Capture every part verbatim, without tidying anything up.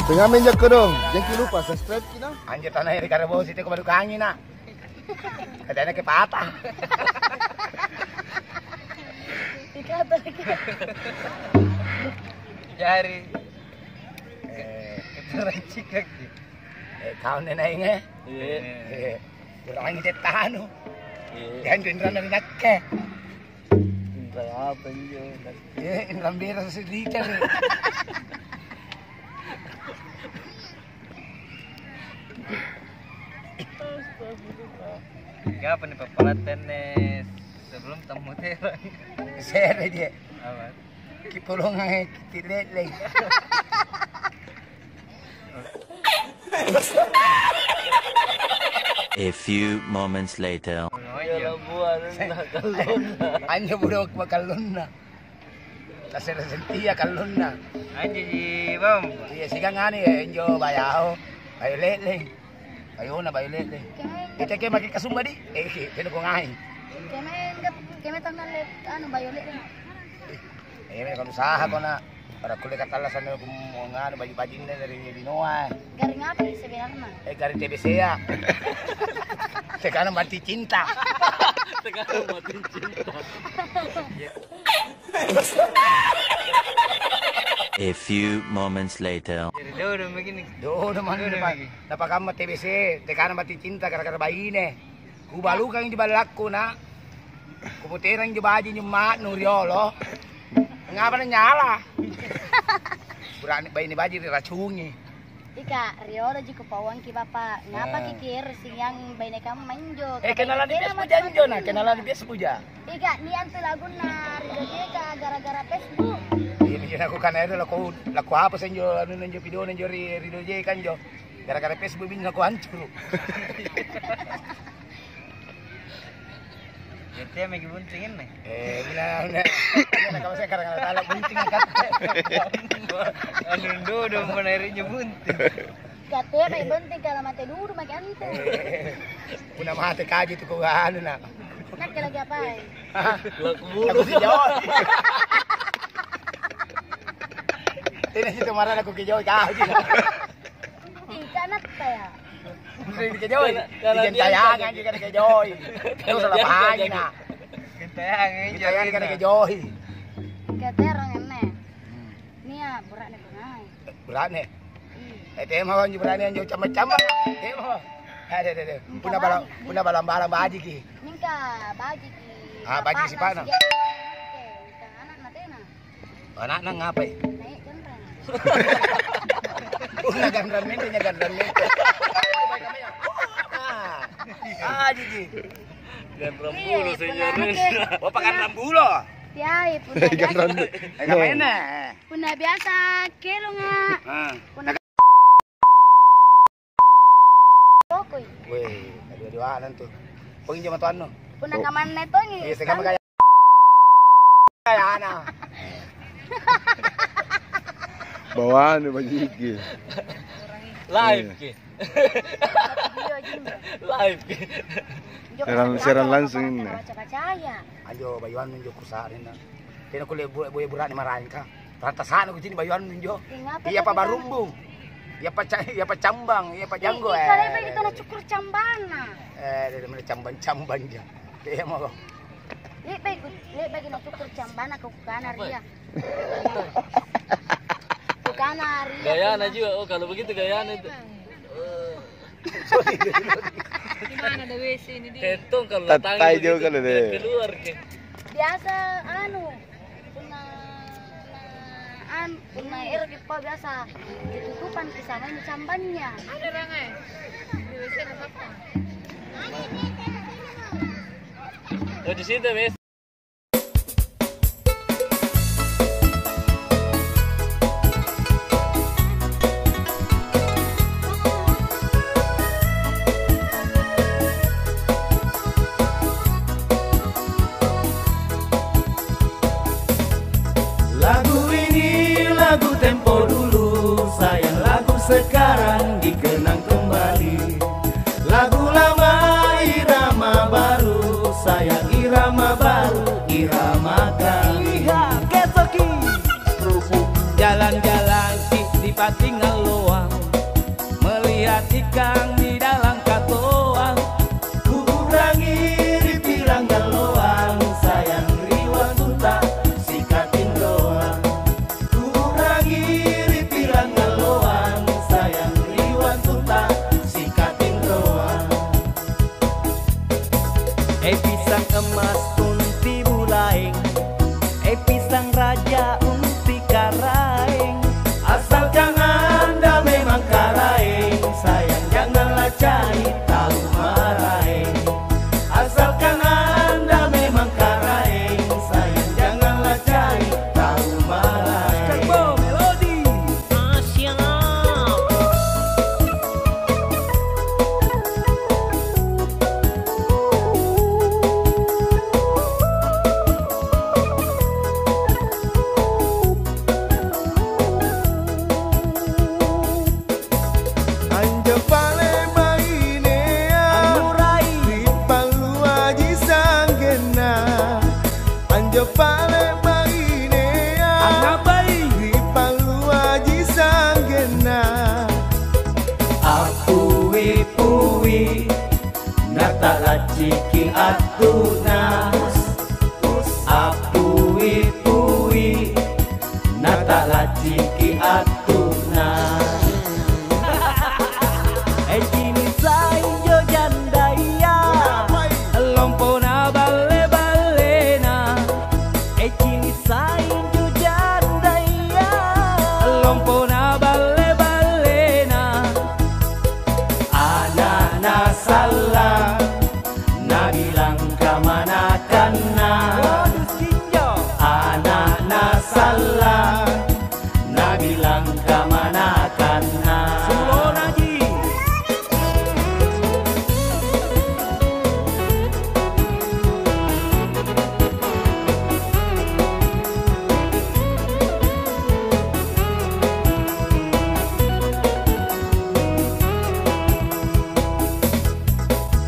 Tengamen jakko dong, jangan lupa subscribe kita. Anjo tanaya ri karabosi teko balukangi na. Katanya ke patah. Dikata lagi. Jari. Eh, karancik lagi. Eh, kau nenek inge? Iya. Eh, orang ini tanu. Iya. Jangan dendran dari nakke. Inrang apa injo? Eh, inrang bera sedikit. Astagfirullah. Ngapa nih pappala tenne sebelum temu terang? Sere je. Apa? Kipolongang kitti lelleng. A few moments later. Anjo budak bakallonna. Tasere sentia kallonna. Anjo ji, Bang. Iya, sigang anu ya, injo bayao. Bayu lelleng. Bayona bayu lelleng. Kita ke make kasumba di? Eh, ke, kena ko ngai. Keme, keme tanggal le, anu, bayu lelleng. Eh, eh, kan usaha ko na. Pada kulle katalla sana ku nganu baju-bajunna dari linoa. Garing apa nih sebenarnya? Eh, garing T B C ya. Sekarang mati cinta. Sekarang mati cinta. A few moments later. Jadi dodong begini. Dodong mani. Dodong depan. Lagi. Napakamma T B C, tekana mati cinta gara-gara baine. Kubalukang di ballakku, na. Kupoterang injo baji nyumma'nu riolo. Ngapa na nyala? Burane baine baji riracungi. Ika, riolo ji kupauangki, Bapa. Ngapa kiki ero singang baine kamma injo? Eh, kenalan di Facebook ja injo, na. Kenalan di Facebook ja. Ika, nia antu lagunna Rido Jeka gara-gara Facebook. Iya, iya, aku kan ada laku, laku apa sih injo, anu, injo video injo ri, Rido Jeka injo. Gara-gara Facebook bini aku hancur. Iya, megi bunting ini. Eh, benar, benar. Benar, kalau saya kadang-kadang salah bunting angkat. Anu, dodong, mana irinya bunting. Katena bunting kalau mate dudu maki ante. Eh, punna mate kaji tu ko anu na. Nakke lagi apai? Hah? Laku bulu. Laku kijoi. Ini situ marah laku kijoi kaji. Ika natta ya. Mesti dikejoi. Karena, karena dia dijentayangan juga dikejoi. Terus salah paham na. Dijentayangan, dijentayangan kan dikejoi. Katero ngenne. Hmm. Nia burane pengai. Burane. Iya. Eh, tema anjo burane anjo camba-camba. Tema. Ada, ada, ada. Punna balang, punna balang-balang bajiki. Mingka bajiki. Ah, bajiki sipana. Anakna tena. Anakna ngapai? Naik ganrang. Punna ganrang mento, nya ganrang mento. Ah, ah, Jiji. Ganrang bulu, iya, punna senior. Oh, paganrang bulu. Tiai, punna ganrang biasa. Eh, ngapain, eh? Punna biasa kelonga. Ah. Punna Tokoi. Weh, dua-duaan tu. Pong injo matoannu. Punna kamanne tongi. Iya, setengah gaya. Gayana. Bawaannu bajiki. Live ki. Live ki. Serang, serang langsung ini. Baca-bacaya. Anjo bayuannu injo kusa'rinna. Tena kulle bu-, boya bura'ne maraengka. Rantasa'na kucini' bayuannu injo. Iya pa barumbung. Iya pa ca-, iya pa cambang, iya pa janggo, eh. Ika le'baki tena cukur cambana. Eh, dari mana cambang-cambang ja. Iya mo. Le'baki, le'baki na cukur cambana kukana ria. Kukana ria. Gayana juga, oh kalau begitu gayana itu. Di mana ada W C ini, Di? Kettong kalau tattai juga kalau deh. Keluar ke. Biasa anu, punna, an-, punna ero ki pa biasa ditutupan ki sama ini cambangnya. Ada orang eh. Di W C ada apa? Oh, di situ, Miss. Lagu ini lagu tempo dulu, sayang lagu sekarang dikenang kembali. Lagu lama irama baru, sayang irama baru, irama kami. Lihat, kesoki. Jalan-jalan ki di pating alloa, Tikang di dalam katoang. Kuu'rangi ri pirangalloang, sayang ri wattunta sikatinroang. Kuu'rangi ri pirangalloang, sayang ri wattunta sikatinroang. Eh, pisang emas unti bulaeng, eh, pisang raja unti karaeng. Asalkan Anda memang karaeng, sayang janganlah cari tau maraeng. Asalkan Anda memang karaeng, sayang janganlah cari tau maraeng. Master Bo Melody. Ah, siap. Anjo pale bainea, annurai, ripalluaji sanggenna. Anjo pale bainea, angngapai, ripalluaji sanggenna. Appui-pui, nata'lacciki attu'na. Appui-pui, nata'lacciki attu'na. Eh, cini' sainjo jandaya, lompona balle-ballena. Eh, cini' sainjo jandaya, lompona balle-ballena. Ana'na sallang, nabilang kamanakanna. Ana'na sallang, nabilang kamanakanna.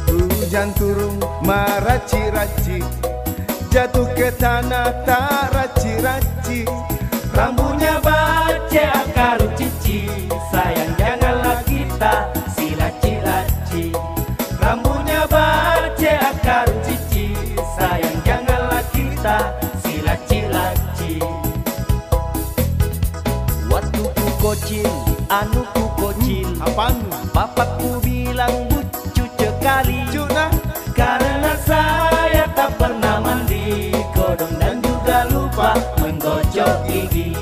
Hujan turung maracci-racci, jatuh ke tanah tak racci-racci. Rambunya bacce akkaru cicci, sayang janganlah kita silacci-lacci. Rambunya bacce akkaru cicci, sayang janganlah kita silacci-lacci. Wattu kukocil, anu kukocil, hmm, apanu? Bapakku bilang buccu cekali. Buccu, nah. Karena saya tak pernah mandi, kodong dan juga lupa menggosok gigi.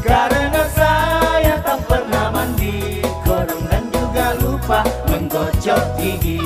Karena saya tak pernah mandi, kodong dan juga lupa menggosok gigi.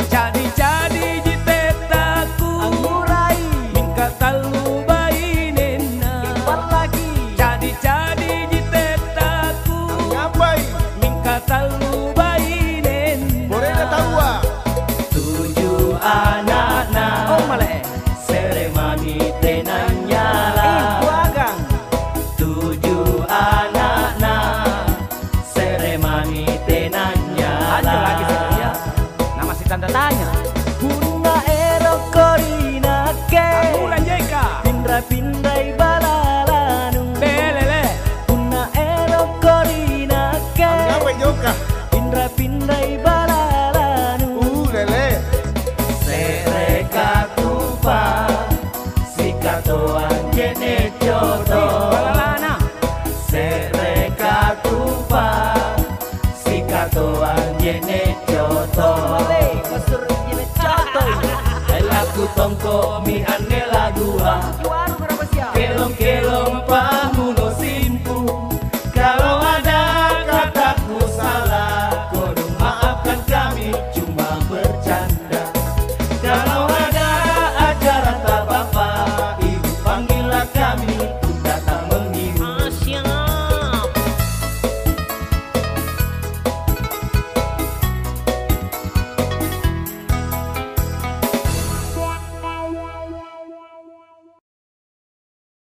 Ca'di-ca'diji tettaku, angngurai, mingka tallu bainenna. Ipallaki. Ca'di-ca'diji tettaku, angngapai, mingka tallu bainenna. Borena taua. Tuju ana'na. Oh, male. Se're mami tenanyala. Ih, buagang. Tuju ana'na, se're mami tenanyala. Anjo lagi sebenarnya. Nama si tanda tanya. Punna erokko ri nakke. Amura jeka. Pinra-pinrai balalanu. Belele. Punna erokko ri nakke. Angngapai jokka? Pinra-pinrai balalanu. Uh, lele. Se're katupa, sikatoang je'ne' coto. Balalana. Se're katupa, sikatoang je'ne' coto. Wale, kosur je'ne' coto. Elaku tongko